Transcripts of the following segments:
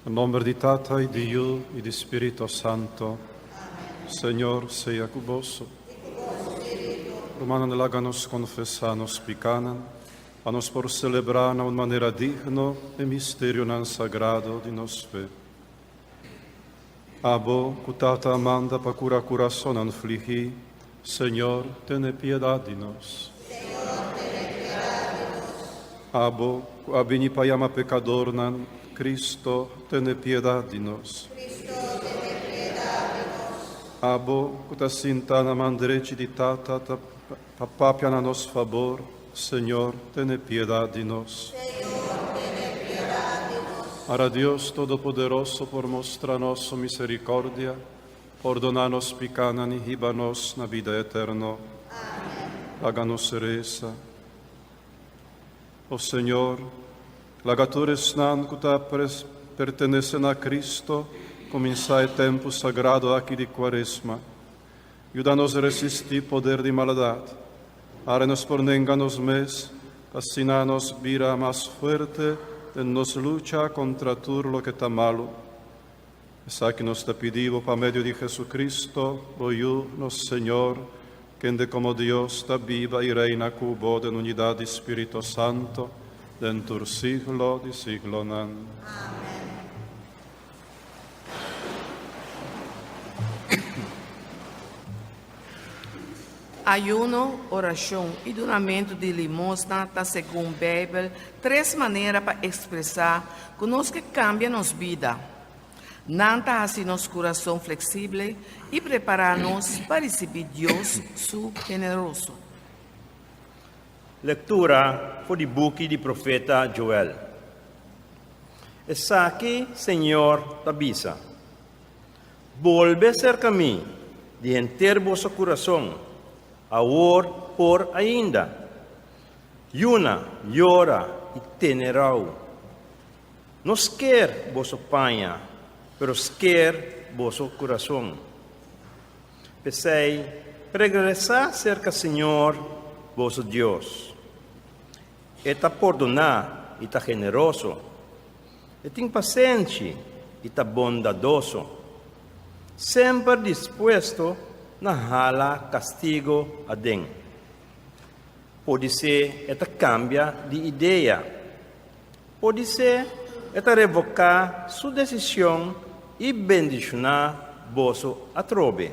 Na nomber di Tata y di Yu y di Spirito Santo. Señor sea cu boso. Rumannan, laga nos confesa nos picanan, pa nos por celebra na un manera digno e misterionan sagrado di nos fe. Abo, cu Tata a manda pa cura curasonnan fligi, Señor, tene piedad di nos. Abo, cu a bini pa yama pecadornan, Cristo, tene piedad di nos. Abo, cu ta sinta na man drechi di Tata ta pa papia na nos fabor, Señor, tene piedad di nos. Ara Dios Todopoderoso por mostra nos su misericordia, pordona nos picanan y hiba nos na bida eterno. Laga nos reza. O Señor, laga tur esnan cu ta pertenece na Cristo cuminsa e tempo sagrado aki di Cuaresma. Yuda nos resistí poder di maldat. Ara nos por nenga nos mes, pa asina nos bira mas fuerte den nos lucha kontra tur loke ta malu. Esaki nos ta pidi bo pa medio di Jesucristo, bo Yu, nos Señor, kende komo Dios ta biba i reina ku bo den unidat di Spirito Santo, den tur siglo di siglonan. Ayuno, orashon i dunamentu di limosna ta segun Beibel tres manera pa ekspresá ku nos ke kambia nos bida. Nan ta hasi nos kurason fleksible i prepará nos pa risibí Dios su generoso. Lektura for di buki di profeta Joel. Esaki Señor ta bisa, Bolbe serka mi di henter boso kurason, awor por ainda. Yuna, yora i tene rou. No sker boso paña, pero sker boso kurason. P'esei, regresá serka Señor boso Dios. E ta pordoná i ta generoso. E tin pasenshi i ta bondadoso, semper dispuesto na hala kastigo aden. Podisé e ta kambia di idea. Podisé e ta revoká su desishon i bendishoná boso atrobe.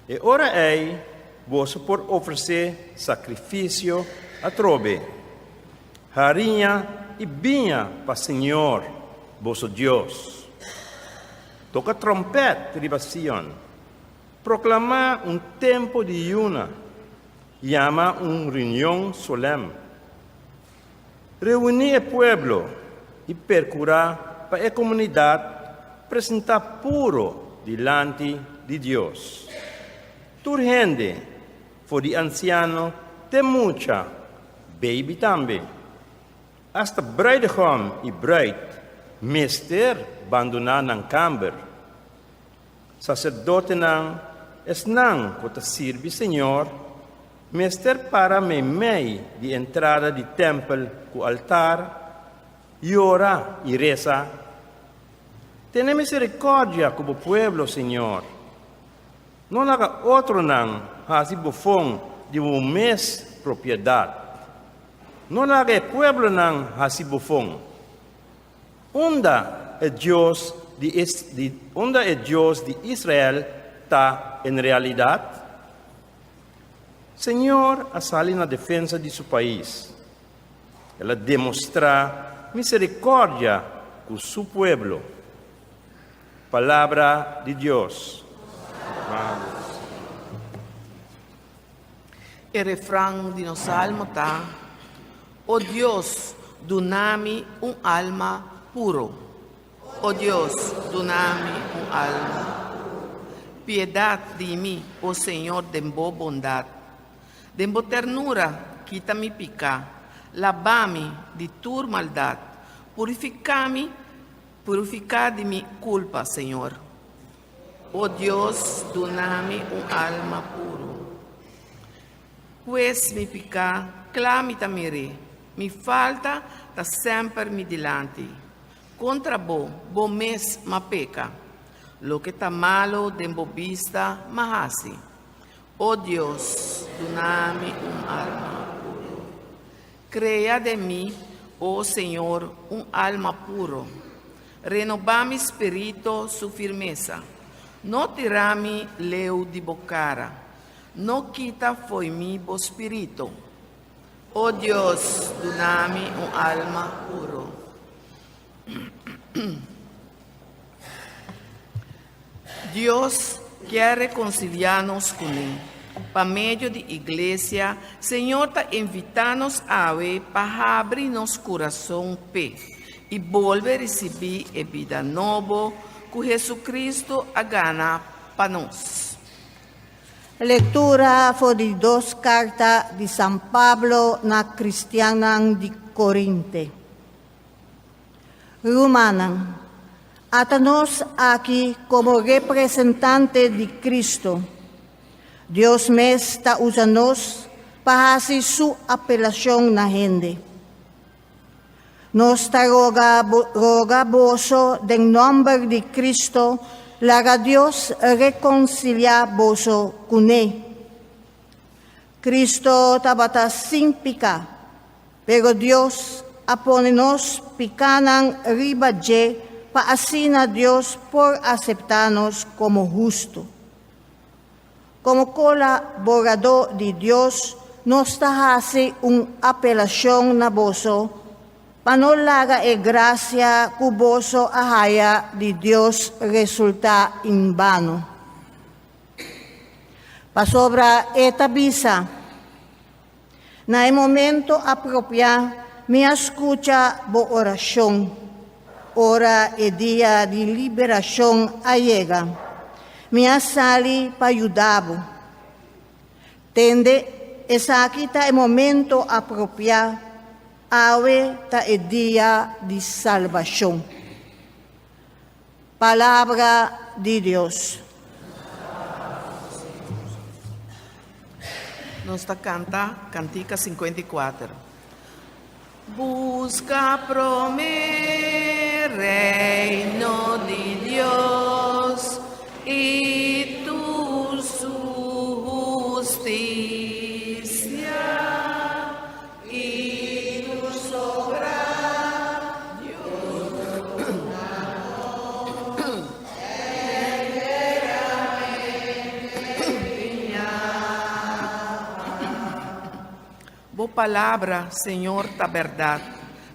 E ora ei boso por ofresé sakrifisio atrobe, hariña i biña pa señor, boso Dios. Toka tròmpèt riba Sion, proklamá un tempu di yuna, yama un reunion solèm. Reuní e pueblo i perkurá pa e komunidat presentá puro dilanti di Dios. Tur hende, for di ansiano te mucha, beibi tambe, asta bruidegom i bruid mester bandoná nan kamber. Saserdotenan, esnan ku ta sirbi Señor, mester para meimei di entrada di tèmpel ku altar, yora i resa, Tene miserikòrdia ku bo pueblo, Señor. No laga otronan hasi bofon di bo mes propiedat. No laga e pueblonan hasi bofon. Unda e Dios di unda e Dios di Israel ta en realidat? Señor a sali na defensa di su pais. El a demostrá miserikòrdia ku su pueblo. Palabra di Dios. E refran di nos salmo ta, O Dios, duna mi un alma puro. O Dios, duna mi un alma puro. Piedat di mi, o Señor, den bo bondat. Den bo ternura, kita mi piká. Laba mi di tur maldat. Purifiká mi, purifiká di mi kulpa, Señor. O Dios, duna mi un alma puru. Pues mi piká, kla mi ta mir'é, mi falta ta semper mi dilanti. Kontra bo, bo mes m'a peka. Loke ta malu den bo bista m'a hasi. O Dios, duna mi un alma puro. Krea den mi, o Señor, un alma puro. Renobá mi spirito su firmesa. No tira mi leu di bo kara. No kita fo'i mi bo spirito. O Dios, duna mi un alma puro. Dios kier rekonsiliá nos kuné. Pa medio di Iglesia, Señor ta invitá nos awe pa habri nos kurason p'e i bolbe risibí e bida nobo ku Hesucristo a gana pa nos. Lektura for di dos karta di San Pablo na kristiannan di Korinte. Rumannan, ata nos aki komo representante di Kristu. Dios mes ta usa nos pa hasi su apelashon na hende. Nos ta roga roga boso den nòmber di Kristu, laga Dios rekonsiliá boso kuné. Kristu tabata sin piká, pero Dios a pone nos pikánan riba dje pa asina Dios por aseptá nos komo hustu. Komo kolaboradó di Dios, nos ta hasi un apelashon na boso pa no laga e grasia ku boso a haya di Dios resultá inbano. Pasobra e ta bisa, Na e momento apropiá mi a skucha bo orashon, ora e dia di liberashon a yega, mi a sali pa yuda bo. Tende, esaki ta e momento apropiá, awe ta e dia di salbashon. Palabra di Dios. Nos ta kanta Kantika 54. Buska promé Reino di Dios i tur su hustisia. I tur sobra Dios lo duna nos enteramente piña. Bo palabra, Señor, ta bèrdat,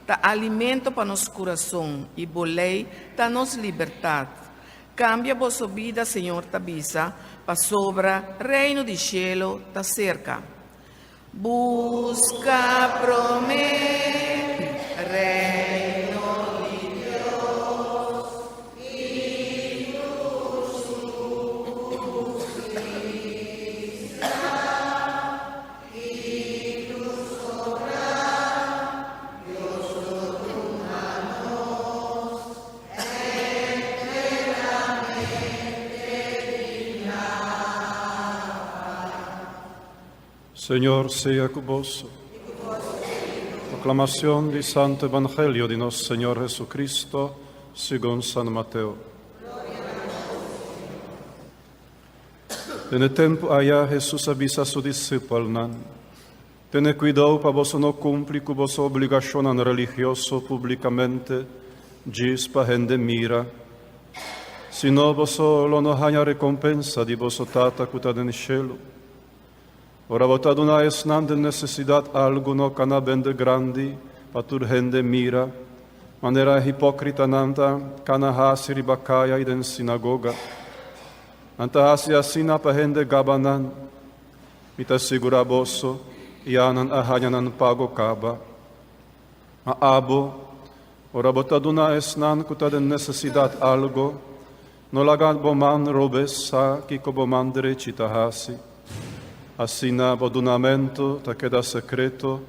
ta alimento pa nos kurason, i bo lei ta nos libertat. Kambia boso bida, Señor ta bisa, pasobra Reino di shelu ta serka. Buska promé Reino di Dios i tur su hustisia, i tur sobrá Dios lo duna nos enteramente di nada. Señor sea cu boso. Proclamación di Santo Evangelio di nos Señor Jesucristo, segun San Mateo. Den e tempu aya Hesus a bisa su disipelnan, Tene kuidou pa boso no kumpli ku boso obligashonnan religioso públikamente djis pa hende mira. Sino boso lo no haña rekompensa di boso Tata ku ta den shelu. Ora bo ta duna esnan den nesesidat algu no kana bende grandi pa tur hende mira, manera e hipókritanan ta kana hasi riba kaya i den sinagoga. Nan ta hasi asina pa hende gaba nan. Mi ta sigurá boso, ya nan a haña nan pago kaba. Ma abo, ora bo ta duna esnan ku ta den nesesidat algu, No laga bo man robes sa kiko bo man drechi ta hasi. Asina bo dunamentu ta keda sekreto,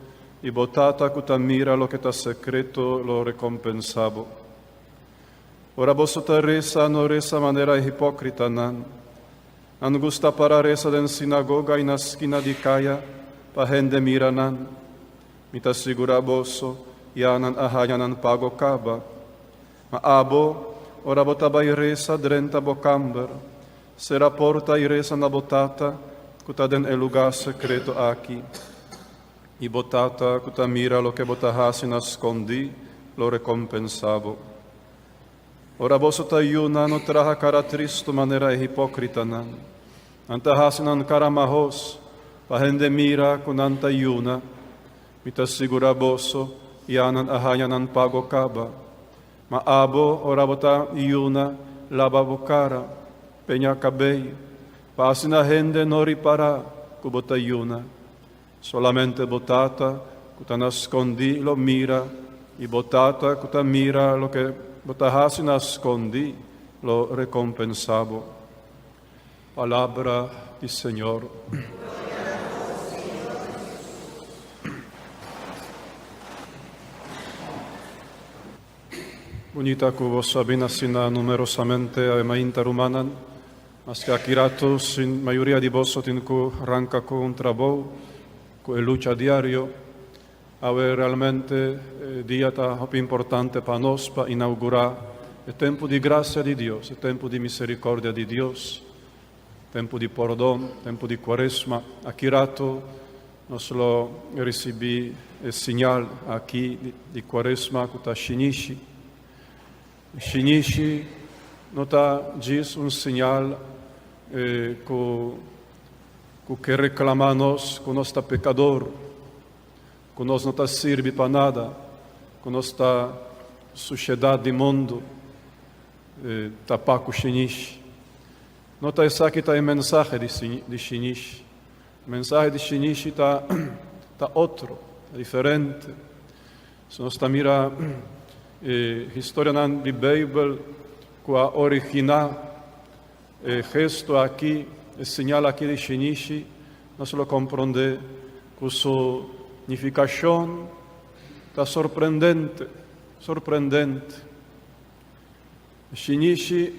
i bo Tata ku ta mira loke ta sekreto lo rekompensá bo. Ora boso ta resa, no resa manera e hipókritanan. Nan gusta para resa den sinagoga i na skina di kaya pa hende mira nan. Mi ta sigurá boso, ya nan a haña nan pago kaba. Ma abo, ora bo ta bai resa, drenta bo kamber, sera porta i resa na bo Tata ku ta den e lugá sekreto aki. I bo Tata ku ta mira loke bo ta hasi na skondí lo rekompensá bo. Ora boso ta yuna, no traha kara tristu manera e hipókritanan. Nan ta hasi nan kara mahos pa hende mira ku nan ta yuna. Mi ta sigurá boso, ya nan a haña nan pago kaba. Ma abo, ora bo ta yuna, laba bo kara, peña kabei, pa asina hende no ripará ku bo ta yuna. Solamente bo Tata ku ta na skondí lo mira, i bo Tata ku ta mira loke bo ta hasi na skondí lo rekompensá bo. Palabra di Señor. Bunita ku boso a bin asina numerosamente awe mainta rumannan. Maske aki rato sin mayoria di boso tin ku ranka ku un trabou, ku e lucha diario. Awe realmente e dia ta hopi importante pa nos pa inaugurá e tempu di grasia di Dios, e tempu di misericordia di Dios, tempu di pordon, tempu di Cuaresma. Aki rato nos lo risibí e siñal aki di Cuaresma ku ta shinishi. Shinishi no ta djis un siñal ku ku ke reklamá nos ku nos ta pekador, ku nos no ta sirbi pa nada, ku nos ta sushedat di mundu, tapá ku shinishi. No ta esaki ta e mensahe di shinishi. E mensahe di shinishi ta ta otro, ta diferente. Si nos ta mira e historianan di Beibel ku a originá e gesto aki, e señal aki di shinishi, nos lo komprondé ku su nifikashon ta sorprendente, sorprendente. Shinishi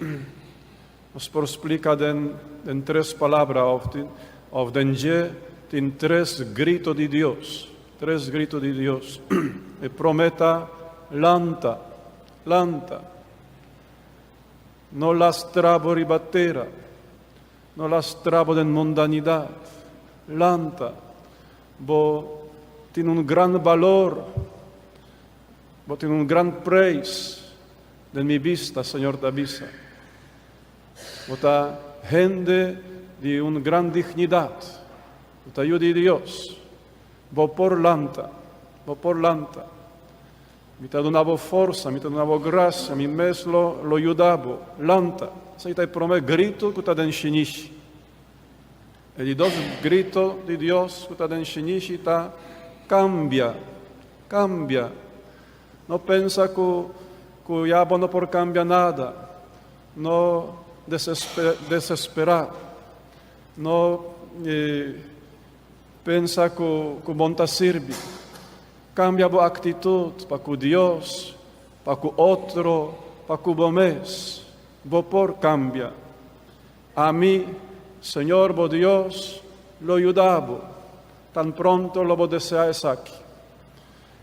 nos por splika den den tres palabra òf tin òf den dje tin tres grito di Dios, tres grito di Dios. E promé ta, Lanta, lanta. No lastra bo riba tera, no lastra bo den mundanidat. Lanta, bo tin un gran balor, bo tin un gran preis den mi bista, Señor ta bisa. Bo ta hende di un gran dignidat, bo ta yu di Dios. Bo por lanta, bo por lanta. Mi ta duna bo forsa, mi ta duna bo grasia, mi mes lo lo yuda bo. Lanta! Esei ta e promé gritu ku ta den shinishi. E di dos grito di Dios ku ta den shinishi ta, Kambia! Kambia! No pensa ku ku ya bo no por kambia nada. No desesperá. No pensa ku ku bon ta sirbi. Kambia bo aktitut pa ku Dios, pa ku otro, pa ku bo mes. Bo por kambia. Ami, Señor bo Dios, lo yuda bo, tan pronto lo bo deseá esaki.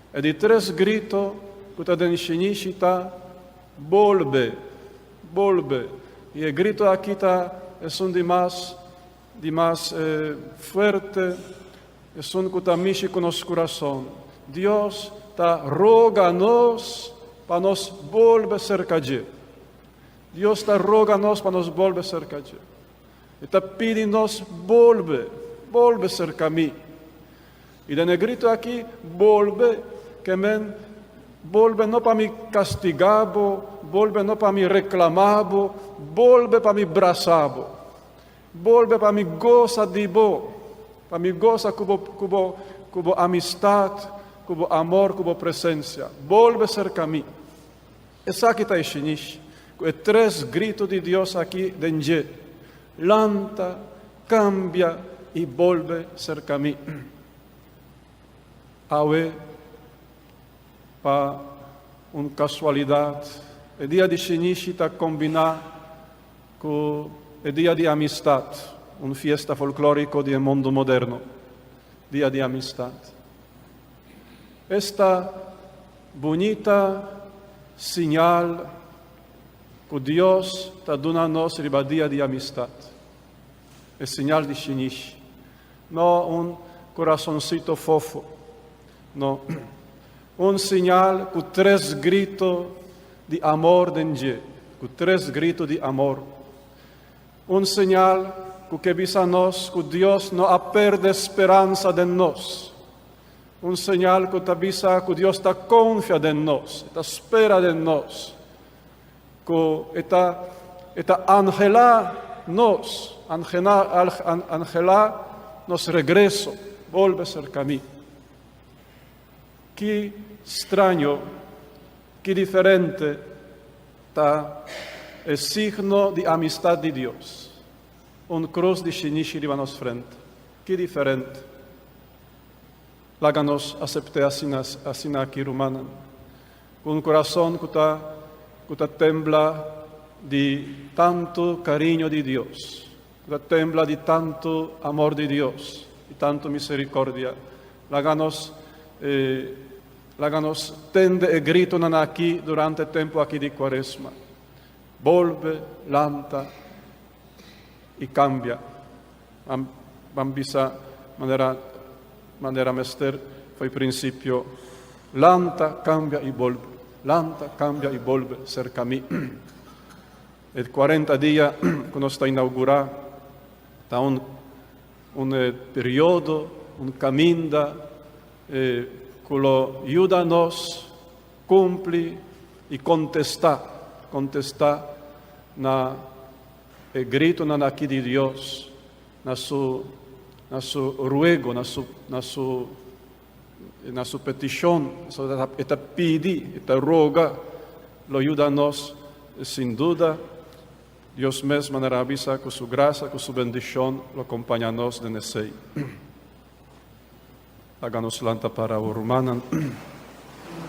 E di tres grito ku ta den shinishi ta, Bolbe! Bolbe! I e grito aki ta esun di mas di mas fuerte, esun ku ta mishi ku nos kurason. Dios ta roga nos pa nos bolbe serka dje. Dios ta roga nos pa nos bolbe serka dje. E ta pidi nos bolbe, bolbe serka mi. I den e grito aki, bolbe, ke men bolbe no pa mi kastigá bo, bolbe no pa mi reklamá bo, bolbe pa mi brasá bo. Bolbe pa mi gosa di bo, pa mi gosa ku bo, ku bo, ku bo amistat, ku bo amor, ku bo presensia. Bolbe serka mi. Esaki ta e shinish ku e tres grito di Dios aki den dje, Lanta, kambia i bolbe serka mi. Awe, pa un kasualidat, e dia di shinishi ta kombiná ku e dia di amistat, un fiesta folklóriko di e mundu moderno, dia di amistat. Esta bunita. señal ku Dios ta duna nos riba dia di amistat. E señal di shinishi. No un corazoncito fofo. No. Un señal ku tres grito di amor den dje. Ku tres grito di amor. Un señal ku ke bisa nos ku Dios no a perde speransa den nos. Un señal ku ta bisa ku Dios ta konfia den nos, e ta spera den nos, ku e ta e ta anhelá nos, angelá anhelá nos regreso, bolbe serka mi. Ki straño, ki diferente ta e signo di amistat di Dios, un krus di shinishi riba nos frente. Ki diferente! Laga nos asept'é asina, asina aki, rumannan, ku un kurason ku ta, ku ta tembla di tantu kariño di Dios, ku ta tembla di tantu amor di Dios, di tantu miserikòrdia. Laga nos, laga nos tende e gritonan aki durante e tempu aki di Kuaresma. Bolbe, lanta i kambia. Ban bisa manera manera mester fo'i prinsipio, Lanta, kambia i bolbe, lanta, kambia i bolbe serka mi. E kuarenta dia ku nos ta inaugurá ta un un periodo, un kaminda ku lo yuda nos kumpli i kontestá, kontestá na E gritonan aki di Dios na su na su ruego, na su na su na su petishon, e ta pidi, e ta roga, lo yuda nos sin duda. Dios mes manera a bisa ku su grasa, ku su bendishon lo kompaña nos den esei. Laga nos lanta para awor, rumannan.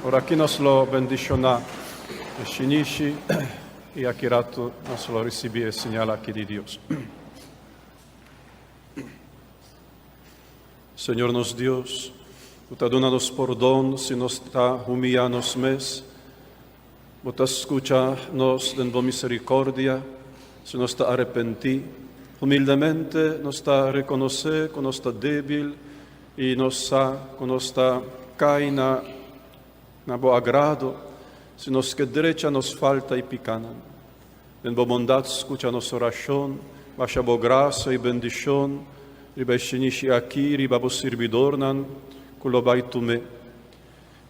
Ora aki nos lo bendishoná e shinishi i aki ratu nos lo risibí e señal aki di Dios. Señor nos Dios, Bo ta duna nos pordon si nos ta humiyá nos mes. Bo ta skucha nos den Bo miserikordia si nos ta arepentí. Humildemente nos ta rekonosé ku nos ta débil i nos sa ku nos ta kai na na Bo agrado si nos ke drecha nos falta i pikanan. Den Bo bondat skucha nos orashon, basha Bo grasa i bendishon riba e shinishi aki, riba Bo sirbidornan ku lo bai tum'é.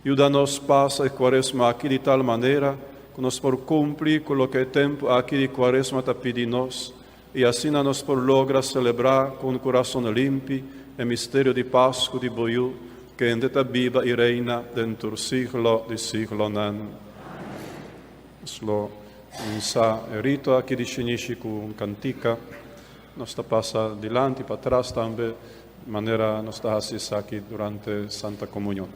Yuda nos pasa e kuaresma aki di tal manera ku nos por kumpli ku loke e tempu aki di kuaresma ta pidi nos, i asina nos por logra selebrá ku un kurason limpi e misterio di Pasku di Bo Yu, kende ta biba i reina den tur siglo di siglonan. Nos lo kuminsá e rito aki di shinishi ku un kantika. Nos ta pasa dilanti i patras tambe, manera nos ta hasi esaki durante Santa Komunion.